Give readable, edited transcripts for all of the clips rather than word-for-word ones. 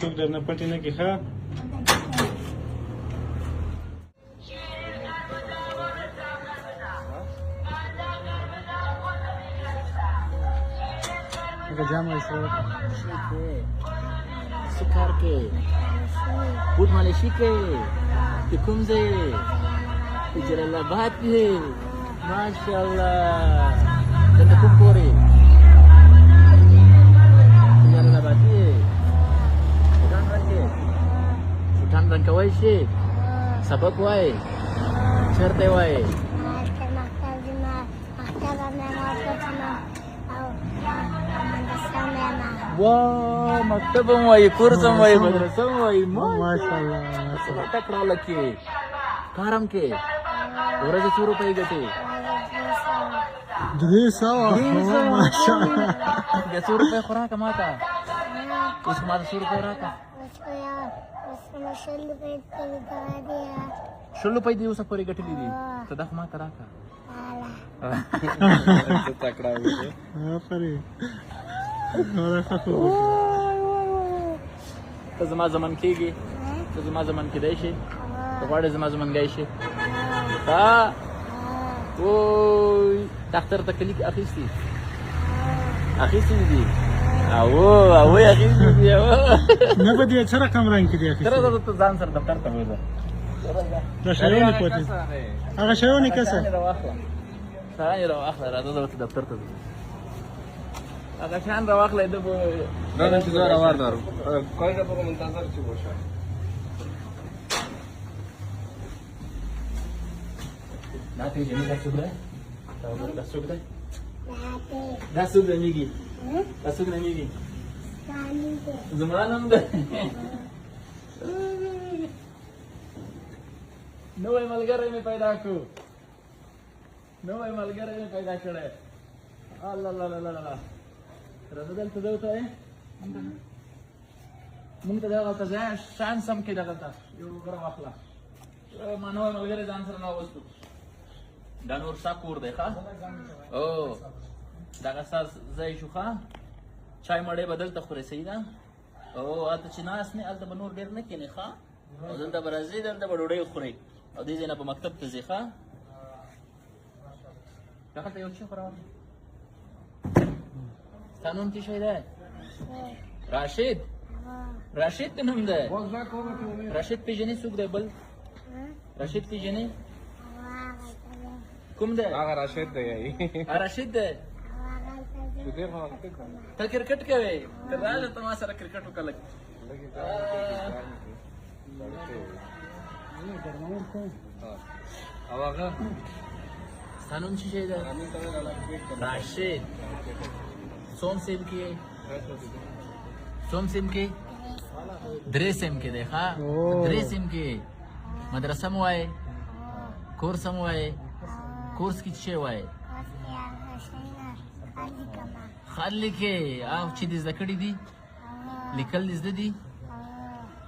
څوک درنه پټې نه کړي، ښه؟ لکه جام وایسره. څه کار کې؟ بوټ مالشي کې؟ د کوم ځای؟ د جلال آباد کې. ماشاءالله. دلته کوم کور یې؟ جلال آباد کې. بوټان رنګ کې؟ بوټان رنګ کوی شي؟ سبق وایې؟ چېرته یې وایې؟ وا، مکتب هم وایي، کورس هم وایي، مدرسه هم وایي. ماشاءالله. څومره تکړه هلک یې. کار هم کې؟ ورځې څو روپۍ ګټې؟ 300. ماشاءالله. بیا څو روپۍ خو راکړه ماته. اوس خو ماته څو روپۍ راکړه. 20 روپۍ دې اوسه پورې ګټلې دي. ته دا خو ماته راکړه. څه تکړه وي. آفرین، نوره ښه خوب. ته زما زمن کېږي؟ ته زما زمن کېدای شي؟ ته غواړې زما زمنګی شي؟ ها، وای، ډاکټر ته کلیک اخیستي؟ اخیستي دي؟ او او یې اخیستي دي. او نه به دې څه رقم رنګ کې دي تر اخیستي؟ ته ځان سره دفتر ته بوځه. دا شیونه پوتې، هغه شیونه کسه. راواخله، شیان یې راواخله، راځه زه ورته دفتر ته ځم. هغه شیان راواخله. ده به نه انتظار آور دارم. کاری را بگو منتظر چی باشه. دا پیژنې؟ دا څوک دی؟ دا څوک دی؟ دا څوک دی میږي؟ دا څوک دی میږي؟ زما نوم دی. نوی ملګری مې پیدا کړو، نوی ملګری مې پیدا کړی. الله الله الله الله. راځه دلته دلته مونږ ته دغلته ځای شان سم کې، دغلته یو غره واخله. ما نوی ملګری ځان سره راوستو. دا نور ستا کور دی، ښه؟ او دغه ستا ځای شو، ښه؟ چای مړی به دلته خورې، صحیح ده؟ او هلته چې ناست نه، هلته به نور ډېر نه کښېنې، ښه؟ او دلته به راځې، دلته به ډوډۍ خورې او دې ځای نه به مکتب ته ځې، ښه؟ دغلته یو څه خو راوړه. ستا نوم څه شی دی؟ راشد. راشد دې نوم دی. راشد پیژنې؟ څوک دی بل راشد پیژنې؟ کوم دی؟ هغه راشد دی. راشد دی. چې دې خو ته کرکټ کوې؟ ته راشه، ته ما سره کرکټ وکړه لږ. او هغه ستا نوم څه شی دی؟ راشد. څوم سیم کې؟ څوم سیم کې؟ درې سیم کې دی، ښه؟ درې سیم کې. مدرسه مو وایې؟ کورس هم وایې؟ کورس کې څه شی وایې؟ خط لیکې؟ او چې دې زده کړي دي؟ لیکل دې زده دي؟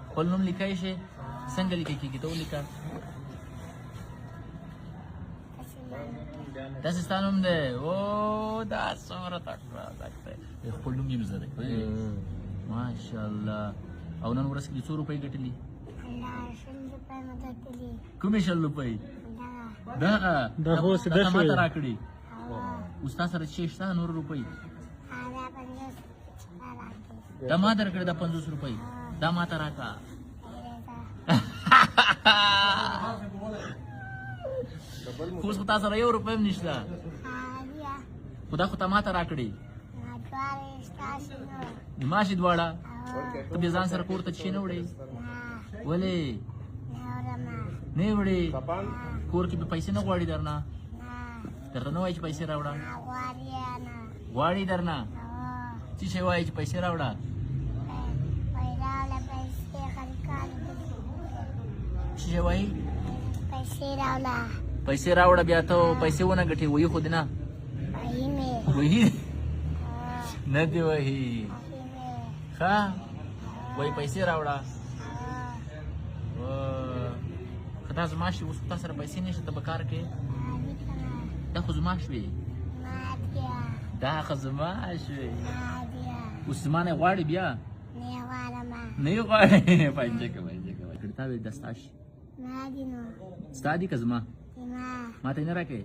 خپل نوم لیکای شې؟ څنګه لیکل کېږي؟ ته ولیکه. داسې ستا نوم دی. او دا څومره تکړه دی، خپل نوم یې زده دی. ماشاءالله. او نن ورځ کې دې څو روپۍ ګټلي؟ کومې 20 روپۍ؟ دغه دا خو اوس دا ده ما ته شوې. راکړي. اوس تا سره څه شته نور روپۍ؟ دا ما درکړې، دا 50 روپۍ دا ما ته راکړه. خو اوس خو تا سره یو روپۍ هم نشته. خو دا خو تا ما ته راکړې. ما شي دواړه. ته بیا ځان سره کور ته چی نه وړې؟ ولې نه وړې؟ کور کې به پیسې نه غواړي درنه؟ درته نه وایي چې پیسې راوړه؟ غواړي درنه. څه شی وایي چې پیسې راوړه؟ څه شی وایي؟ پیسې راوړه. پیسې راوړه. بیا ته پیسې ونه ګټې، وایي خو دې نه. وایي مې. وهي نه دی وهي، ښه؟ وایي پیسې راوړه. ښه، دا زما شي. اوس خو تا سره پیسې نشته، ته به کار کې. دا خو زما شوې، دا خو زما شوې. اوس زما نه غواړي بیا؟ نه یې غواړې؟ پنجه که پنجه که تا ویل دا ستا شي. ما دي نو. ستا دي که زما؟ زما. ما ته یې نه راکوې؟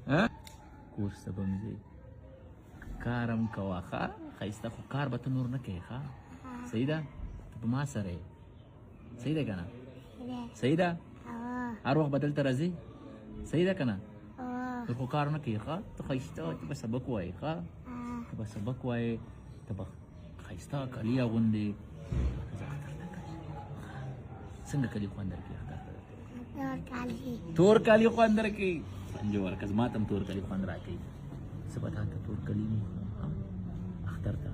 نه. کورس ته به هم ځې، کار هم کوه. ښه ښایسته، خو کار به ته نور نه کوې. ښه صحیح ده؟ ته په ما سره یې، صحیح ده که نه؟ صحیح ده؟ هر وخت به دلته راځې، صحیح ده که نه؟ ته خو کار نه کوې. ښه ته ښایسته، ته به سبق وایې. ښه ته به سبق وایې، ته به ښایسته کالي اغوندې. زه اختر ته کالي څنګه کالي خوند درکوي؟ اختر ته تور کالي خوند درکوي. پنجه ورکه، زما ته هم تور کالي خوند راکوي. زه به تا ته تور کالي واخلم اختر ته،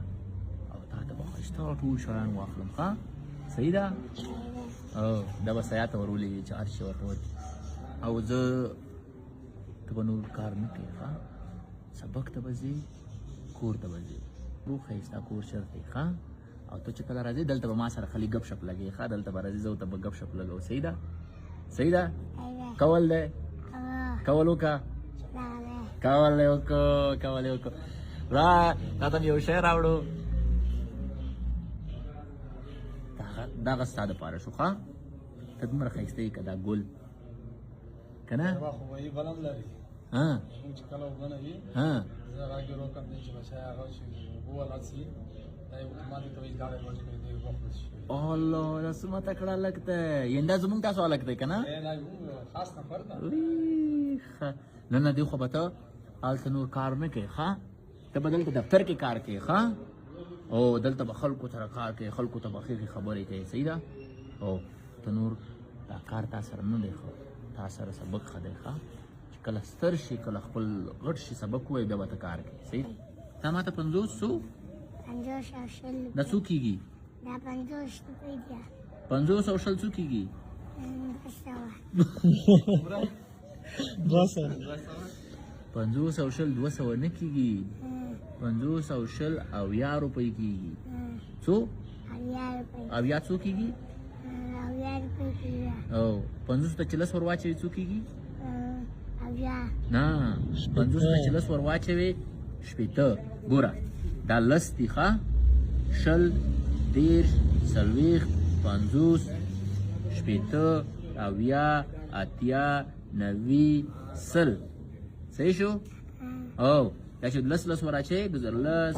او تا ته به ښایسته ټول شیان واخلم. ښه صحیح ده؟ او دا به سیا ته ور ولېږي چې هر شی ورته ورکړي. او زه ته به نور کار نه کوې. ښه سبق ته به ځې، کور ته به ځې. وښایي ستا کور چېرته دی. ښه او ته چې کله راځې دلته به ما سره خلي ګپ شپ لګوې. ښه دلته به راځې، زه ورته به ګپ شپ لګوم. صحیح ده؟ صحیح ده؟ کول دی؟ کول وکړه، کول یې وکړو، کول یې وکړو. را تا ته مې یو شی راوړو، دغه ستا دپاره شو. ښه ته دومره ښایسته یې که دا ګل که نه؟ خو به یې بل هم لري. موږ چې کله اوبه نه وي، زه غږ یې وکړم چې بچی هغه چې اوبه ولا څي، دا یې اتوماتیک ته وایي ګاډی ورکړي، دی اوبه خلاص شي. الله، دا څومره تکړه هلک دی. یعنې دا زموږ تاسو هلک دی که نه؟ دا یو خاص نفر ده. ښه نه نه، دی خو به ته هلته نور کار نه کوې. ښه ته به دلته دفتر کې کار کوې. ښه او دلته به خلکو سره کار کوې، خلکو ته به ښې ښې خبرې کوې. صحیح ده؟ او ته نور دا کار تا سره نه دی ښه، تا سره سبق ښه دی. ښه چې کله ستر شي، کله خپل غټ شي، سبق ووایي، بیا به ته کار کوې. صحیح؟ تا ما ته 50 څو؟ 50 او 20. دا څو کېږي؟ دا 50 روپۍ دي. 50 او 20 څو کېږي؟ 200. 200. 50 او 20 200 نه کېږي. 50 او 20 70 روپۍ کېږي. څو؟ 70 روپۍ. 70 څو کېږي؟ 70 روپۍ کېږي. او 50 ته چې 10 ور واچوې څو کېږي؟ 70. نه، 50 ته چې 10 ور واچوې 60. ګوره دا 10 دي. ښه 20، 30، 40، 50، 60، 70، 80، 90، 100. صحیح شو؟ او دا چې 10 10 ور اچوې، ګذر 10،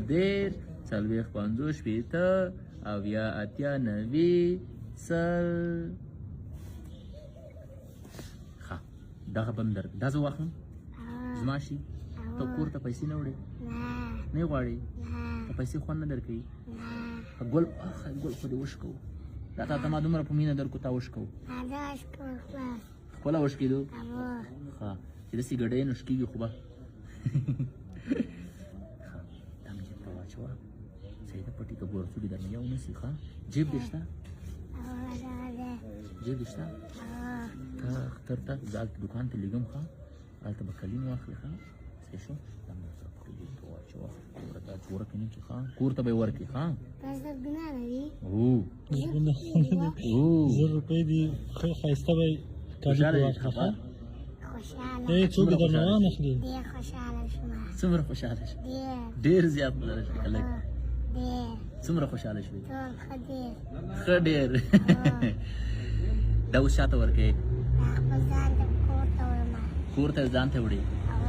20، 30، 40، 50، 60، 70، 80، 90، 100. ښه دغه به هم در دا زه واخلم؟ زما شي؟ ته کور ته پیسې نه وړې؟ نه یې غواړې؟ ته پیسې خوند نه درکوي؟ ګل، اخ ګل خو دې وشکوو. دا تا ته ما دومره په مینه درکو، تا وشکوو. خپله وشکېدو؟ ښه چې داسې ګډی نو شکېږي خو به. ښه دا مې جېب ته واچوه. صحیح ده؟ پټي که ګوره څوک دې درنه یو نه سي. ښه جېب دې شته؟ جېب دې شته؟ ته اختر ته زه هلته دوکان ته لېږم. ښه هلته به کلیم واخلې. ښه صحیح شو؟ دا مې درسره په جېب کې واچوه. ګوره دا چې ورکې نه کړي. ښه کور ته به یې ورکړې. ښه هو 1000 روپۍ دي. ښه ښایسته به یې کالي خوشحاله پرې یې؟ واخلې. خفه؟ ښه څوک یې درنه وانخلي؟ ډېر خوشحاله شوم. څومره خوشحاله شوې؟ ډېر زیات خوشحاله شوې. هلک څومره خوشحاله شوې؟ ټول ښه ډېر. ښه ډېر. دا اوس چاته ورکوې؟ خپل ځان ته کور ته وړم. کور ته ځان ته وړې؟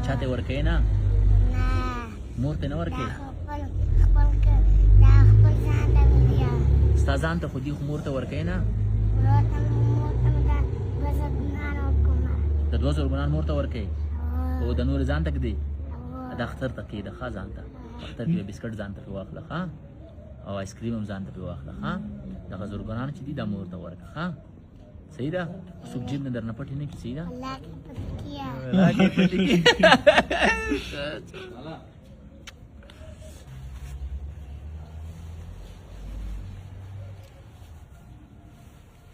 چاته یې ورکوې؟ نه، نه. مور ته نه ورکوې؟ خپل خپل دا خپل ځان ته وړي. ستا ځان ته خو دي، خو مور ته ورکوې نه؟ ورور ته مور ته مې دا 2000 ګلان ورکوم. د 2000 ګلان مور ته ورکوې او د نور ځان ته ږدې؟ د اختر ته کېده. ښه ځان ته اختر کې بسکټ ځان ته پرې واخله. ښه او آیسکریم هم ځان ته پرې واخله. ښه دغه زرګران چې دي دا مور ته ورکړه. ښه صحیح ده؟ څوک جیب نه درنه پټې نه کړي. صحیح ده؟ الله کې پټې کړي. الله کې پټې کړي.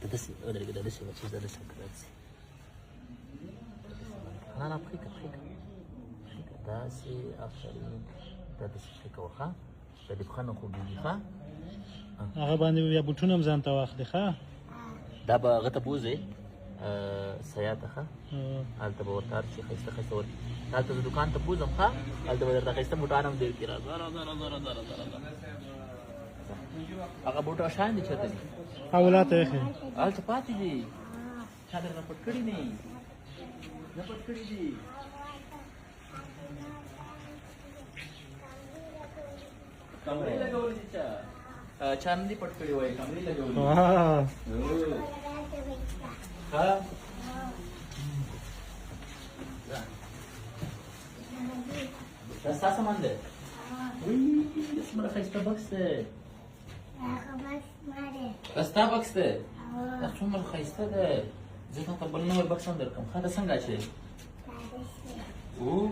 ته داسې ودرېږه، دا داسې بچې، دا داسې وکړه، داسې. نه نه، پښې که، پښې که، پښې که، داسې. آفرین، دا داسې پښې کوه. ښه دا دې پښه نه خوږېږي. ښه هغه باندې بیا بوټونه هم ځان ته واخلې. ښه دا به هغه ته بوځې، سیا ته ښه، هلته به ورته هر څه ښایسته ښایسته ورکړي. هلته زه دکان ته بوځم ښه، هلته به درته ښایسته بوټان هم درکړي. راځه راځه راځه راځه راځه راځه. هغه بوټان شیان دي چېرته دي؟ اولاته یې ښه. هلته پاتې دي، چا درنه پټ کړي نه، نه پټ کړي دي. کمرې لګولې دي، چا چا نه دي پټ کړي، وایي کمرې لګولې. ها، دا ستا سامان دی؟ وی، څومره ښایسته بکس دی. دا ستا بکس دی؟ دا څومره ښایسته دی. زه تا ته بل نوی بکس هم درکړم ښه؟ دا څنګه اچوې؟ اوه،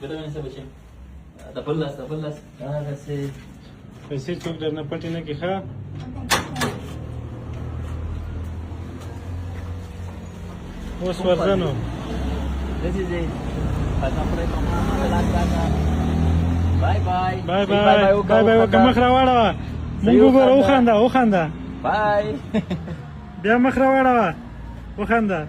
ګوته مې نیسه بچې، د بل لاس، د بل لاس دغسې. پیسې څوک درنه پټې نه کړي ښه؟ اوس ورځه نو. داسې ځې. بای بای بای بای بای بای وکړه. مخ راواړوه، مونږ وګوره، وخانده وخانده. بای. بیا مخ راواړوه، وخانده.